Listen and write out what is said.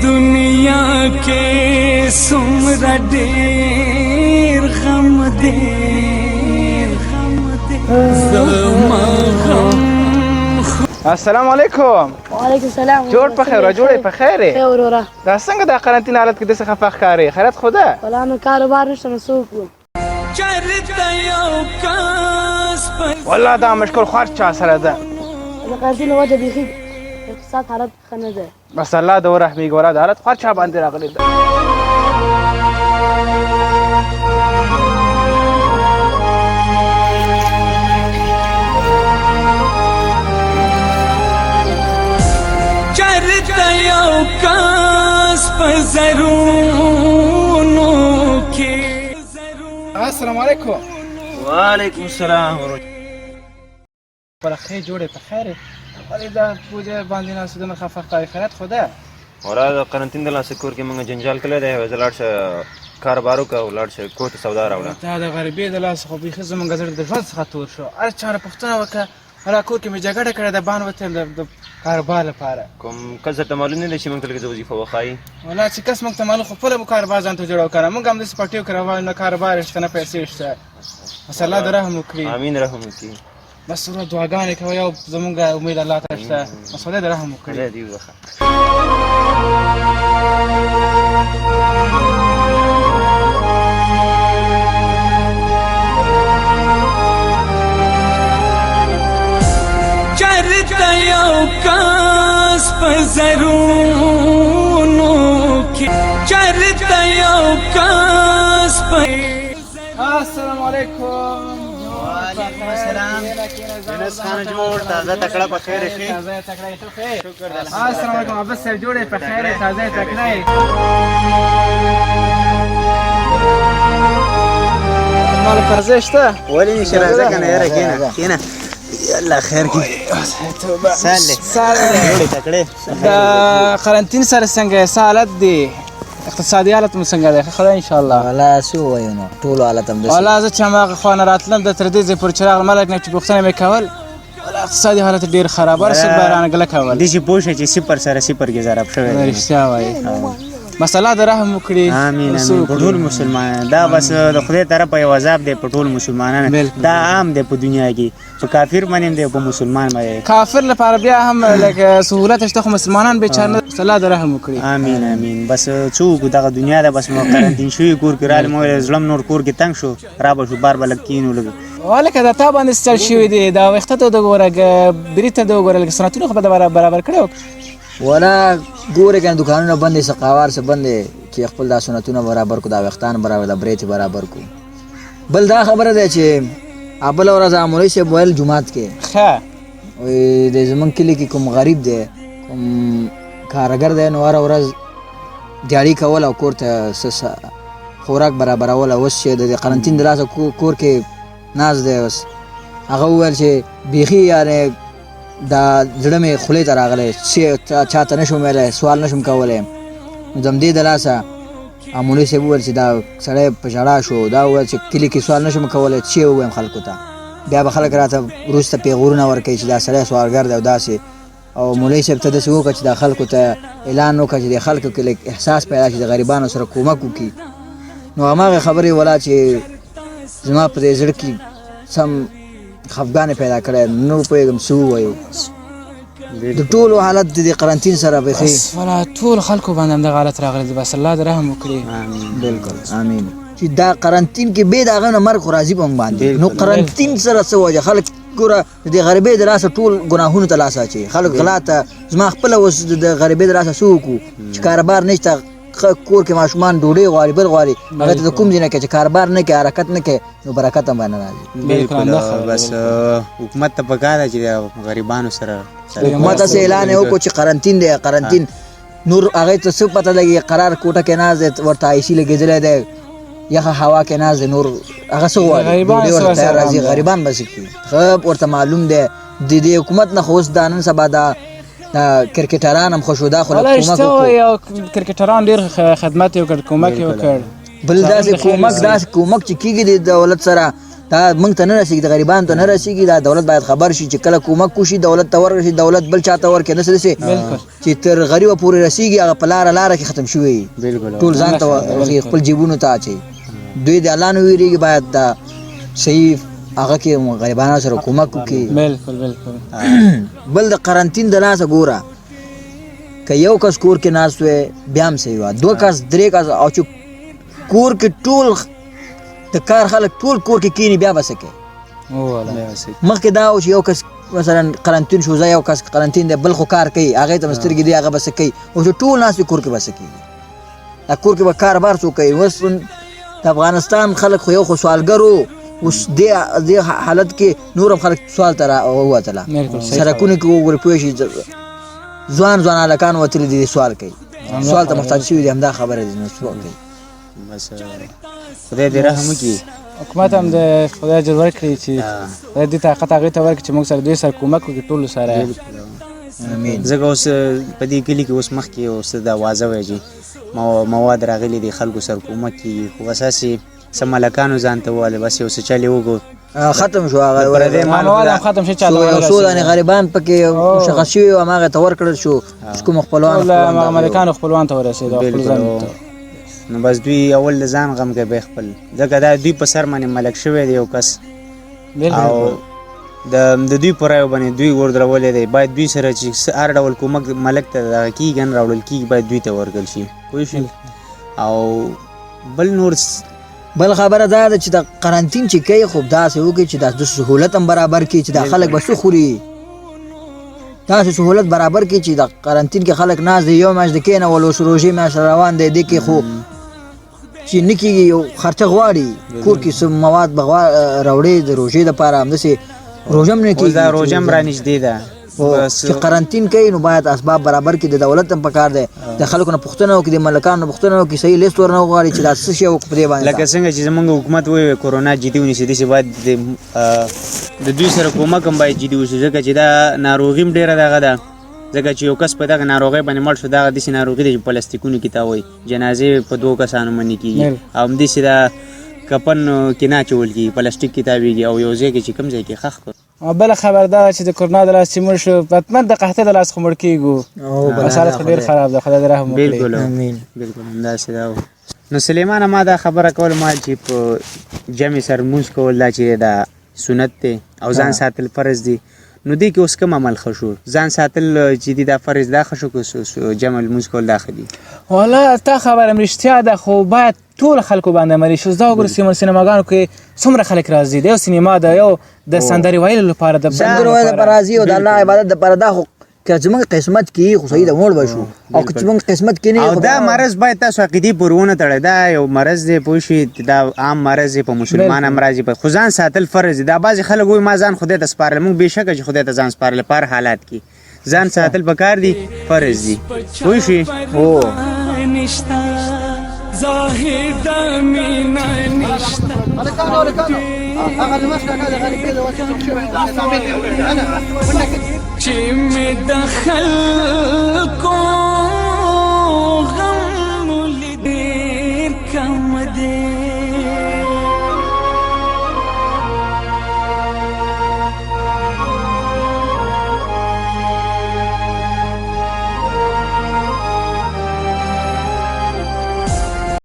دنیا کې څومره ډېر غم دی، زما غم. السلام علیکم. وعلیکم السلام. جوړ په خیر، جوړې په خیر؟ ښه وروره. دا څنګه د قرنطین حالت کې داسې خفه ښکارې؟ خیرت خو ده؟ ولا نو کاروبار نشته نو څه وکړو؟ چرته یو کس په والله دا مشکل خو هر چا سره ده. د قرنطین له وجه بیخي اقتصاد حالت ښه نه دی. بس الله د ورحمېږي. والله دا حالت خو هر چا باندې راغلی ده. چرته یو کس په زرونو کې. السلام علیکم. وعلیکم السلام. پر خیر، جوړې په خیر؟ ولې دا پوجا باندې ناست دومره خفه ښکارې؟ خیرت خو ده؟ ولا د قرنطین د لاسه کور کې موږ جنجال کړی دی. زه لاړ شه کاروبار وکړه او لاړ شه کور ته سودا راوړه. دا د غریبۍ د لاسه خو بیخي زمونږ زړه د ژوند څخه تور شو. هر چا نه پوښتنه وکړه، ولا کور کې مې جګړه کړې ده، بان وتل د کاروبار لپاره. کوم کس درته معلوم نه دی چې موږ ته لږ وظیفه وښایي؟ ولا چې کس موږ ته معلوم خو خپله مو کاروبار ځان ته جوړو که نه، موږ هم داسې پټیو کې روان، نه کاروبار شته نه پیسې شته. بس الله د رحم وکړي. امین، رحم وکړي. بس وروره دعاګانې کوه، یو زمونږ امید الله ته شته. بس خدای د رحم وکړي. خدای دې وبخښه. چرته یو کس په زرونو کې، چرته یو کس په. السلام علیکم. وعلیکم السلام. یونس خان جوړ، تازه تکړه، په خیر شي؟ تازه تکړه ته خیر، السلام علیکم. عباس صاحب جوړې په خیر؟ تازه تکړه. مال فرزه شته؟ ولې نشي، راځه کنه یاره، کېنه کېنه، یلا خیر کې سال سال. جوړې تکړه. د قرنطین سره څنګه څه حالت دی؟ اقتصادي حالت مو څنګه دی؟ خدای ان شاء الله. ولا څه ووایو نو، ټول حالت هم داسې. والله زه چې هماغه خوا نه راتلم د تر دې ځای پورې چې راغلم، ملک نه چې پوښتنه مې کول، والله اقتصادي حالت ډېر خراب، هر څوک به رانه ګله کول. دې چې پوه شه چې صفر سره صفر کې ضرب شوی دی. رښتیا وایي، بس الله د رحم وکړي. آمین. څه آمین په وکړو؟ ټول مسلمانان دا بس د خدای طرفه یو عذاب دی په ټول مسلمانانو. دا عام دی په دنیا کې، په کافر باندې هم دی، په مسلمان باندې. کافر لپاره بیا هم لکه سهولت شته، خو مسلمانان بیچاره نه. الله د رحم وکړي. آمین آمین. بس څوک دغه دنیا ده، بس مو قرنطین شوي کور کې راغلم، ویل زړه مې نور کور کې تنګ شو، را به شو بار به لږ کینو لږ. ولکه دا تا باندې ستړ شوي دي، دا ویښته ته وګوره، بریت ته وګوره، لکه سنتونه خو به برابر کړی. ولا ګوره کنه، دکانونه بند دي، سقاوار څه بند دي، چې خپل دا سنتونه برابر کو، دا ویښتان برابر، دا بریت برابر کو. بل دا خبره ده چې بله ورځ مولوي صاحب ویل جومات کې، ښه، وایي د زمونږ کلي کې کوم غریب دی، کوم کارګر دی، نو هره ورځ دیاړي کول او کور ته څه خوراک برابرول، او اوس چې د دې قرنطین د لاسه کور کې ناست دی. اوس هغه وویل چې بیخي یعنې دا زړه مې خولې ته راغلی چې چاته نه شم ویلی، سوال نه شم کولی. نو د همدې د لاسه مولوي صاحب وویل چې دا سړی په ژړا شو، دا وویل چې کلي کې سوال نه شم کولی، چې ووایم خلکو ته، بیا به خلک راته وروسته پیغورونه ورکوي چې دا سړی سوالګر دی او داسې. او مولوي صاحب ته داسې وکړه چې دا خلکو ته اعلان وکړه چې د خلکو کې لږ احساس پیدا شي، د غریبانو سره کومک وکړي. نو هماغه خبرې ولا چې زما په دې زړه کې سم خفګان یې پیدا کړی، نو پوهېږم څه ووایو. د ټولو حالت د دې قرنطین سره بیخي. بس ولا ټول خلکو باندې همدغه حالت راغلی دی، بس الله د رحم وکړي. بالکل امین. چې دا قرنطین کې بې د هغه نه مرګ خو راځي په موږ باندې، نو قرنطین سره څه وجه؟ خلک ګوره د دې غریبۍ د لاسه ټول ګناهونو ته لاس اچوي، خلک غلا ته. زما خپله اوس د غریبۍ د لاسه څه وکړو چې کاروبار نشته، کور کې ماشومان ډوډۍ غواړي، بل غواړي، هغه ته د کوم ځای نه کوي؟ چې کاروبار نه کوي، حرکت نه کوي، نو برکت هم نه راځي. بالکل. همدا خبره. بس حکومت ته پکار ده چې د غریبانو سره حکومت هسې اعلان یې وکړو چې قرنطین دی، قرنطین، نور هغې ته څه پته لګي؟ قرار کوټه کې ناست دی، ورته آی سي لګېدلی دی، یخه هوا کې ناست دی، نور هغه څه غواړي؟ غریبان ډوډۍ څه ورته تیار ورسره راځي. غم دی. غریبان به څه کړي؟ ښه ورته معلوم دی د دې حکومت نه. خو اوس دا نن سبا دا کرکټران هم ښه شو، دا خو لږ والله کومک رښتیا وکړو. وایي، او کرکټران ډېر خدمت یې وکړ، کومک یې وکړ. بل داسې خیر کومک وسي. داسې کومک چې کېږي د دولت سره. دا موږ ته نه رسیږي، د غریبانو ته نه رسیږي. دا دولت باید خبر شي چې کله کومک وشي دولت ته ورشي، دولت بل چاته ورکړي، نه څه چې تر غریبه پورې رسیږي، هغه په لاره لاره کې ختم شوی، ټول ځان ته خپل جیبونو ته اچوي. دوی د الله نه ویریږي، باید دا صحیح هغه کې غریبانو سره کومک وکړي. بالکل بالکل. بل د قرنطین د لاسه ګوره، که یو کس کور کې ناست وي بیا هم صحیح وه، دوه کس درې کس، او چې کور کې ټول د کار خلک ټول کور کې کینی بیا به څه کوي؟ مخکې دا و چې یو کس مثلا قرنطین شو، زه یو کس قرنطین دی، بل خو کار کوي، هغې ته سترګې دی، هغه به څه کوي؟ اوس چې ټول ناست وي کور کې به څه کېږي؟ دا کور کې به کار بار څوک کوي؟ اوس د افغانستان خلک خو یو خو سوالګر وو، اوس دې حالت کې نور هم خلک سوال ته راووتله، سړکونو کې وګورې پوه شي ځوان ځوان هلکان وتلي دي، سوال کوي، سوال ته محتاج شوي دي. همدا خبره دي، نو سوال کوي. بس خدای دې رحم وکړي، حکومت هم د خدای اجر ورکړي چې خدای دې طاقت هغې ته ورکړي چې موږ سره دوی سره کومک وکړي ټولو سره. امین. ځکه اوس په دې کلي کې اوس مخکې اوس دا وازه وایي چې مواد راغلي دي، خلکو سره کومک کېږي، خو بس هسې څه ملکانو ځان ته وویل، بس یو څه چل یې وکړو، ختم شو هغه پردی مال مواد هم ختم شي، چاته یو څو دانې غریبان پکې مشخص شوي وو، هماغه ته ورکړل شو، چې کوم خپلوان ملکانو خپلوان ته ورسېد، خپل ځان ته. نو بس دوی اول د ځان غم کوي خپل، ځکه دا دوی په سر باندې ملک شوی دی یو کس، او د دوی په رایو باندې دوی وردرولی دی، باید دوی سره چې هر ډول کومک ملک ته دغه کېږي نه راوړل کېږي، باید دوی ته ورکړل شي، پوه شوې؟ او بل نور بل خبره دا ده چې د قرنطین چې کوي خو داسې وکړي چې دا د سهولت هم برابر کړي، چې دا خلک به څه خوري، داسې سهولت برابر کړي چې د قرنطین کې خلک ناست دي، یو میاشت د کېنولو اوس روژې میاشت روان دی، دې کې خو چې نه کېږي یو خرچه غواړي، کور کې څه مواد به راوړي د روژې دپاره، همداسې روژه هم نه کېږي، دا روژه هم رانږدې ده، چې قرنطین کوي نو باید اسباب برابر کړي. د دولت هم پکار دی د خلکو نه پوښتنه وکړي، د ملکانو نه پوښتنه وکړي، صحیح لیست ورنه وغواړي چې دا څه شی وکړو په دې باندې. لکه څنګه چې زمونږ حکومت وایي کورونا جدي ونیسي، داسې باید د دوی سره کومک هم باید جدي وشي، ځکه چې دا ناروغي هم ډېره دغه ده، ځکه چې یو کس په دغه ناروغۍ باندې مړ شو، دغه داسې ناروغي ده چې پلاستیکونو کې تاووي، جنازې په دوو کسانو باندې کېږي، او همداسې دا کفن کې نه اچول کېږي، پلاستیک کې تاوېږي، او یو ځای کې چې کوم ځای کې ښخ کړو. بله خبر دا چې د کرونا د لاس چې مړ شو، حتما د قحطۍ د لاس خو مړ کېږو، بس حالت خو ډېر خراب ده، خدای دې رحم وکړي. بالکل بالکل همداسې ده. نو سلیمانه ما دا خبره کوله، ما چې په جمع سره لمونځ کول دا چې دا سنت دی او ځان ساتل فرض دی، نو دې کې اوس کوم عمل ښه شو؟ ځان ساتل چې دی دا فرض دا ښه شو که جمع لمونځ کول دا ښه دي؟ والا تا خبره هم رښتیا ده، خو باید ټول خلکو باندې عملي شي. دا وګوره سینماګانو کې څومره خلک راځي، د یو سینما د یو د سندرې ویلو لپاره، د سندرې ویلو لپاره راځي، او د الله عبادت لپاره. دا خو که زموږ قسمت کې خو صحیح ده مړ به شو، او که زموږ قسمت کې نه، او دا مرض باید تاسو عقیدې پورې ونه تړئ، دا یو مرض دی پوه شئ، دا عام مرض دی، په مسلمان هم راځي، خو ځان ساتل فرض دی. دا بعضې خلک وایي ما ځان خدای ته سپارلی، موږ بېشکه چې خدای ته ځان سپارلی، په هر حالات کې ځان ساتل پکار دي، فرض دي، پوه شئ؟ هو. زاهده مینا نشته، چې مې د خلکو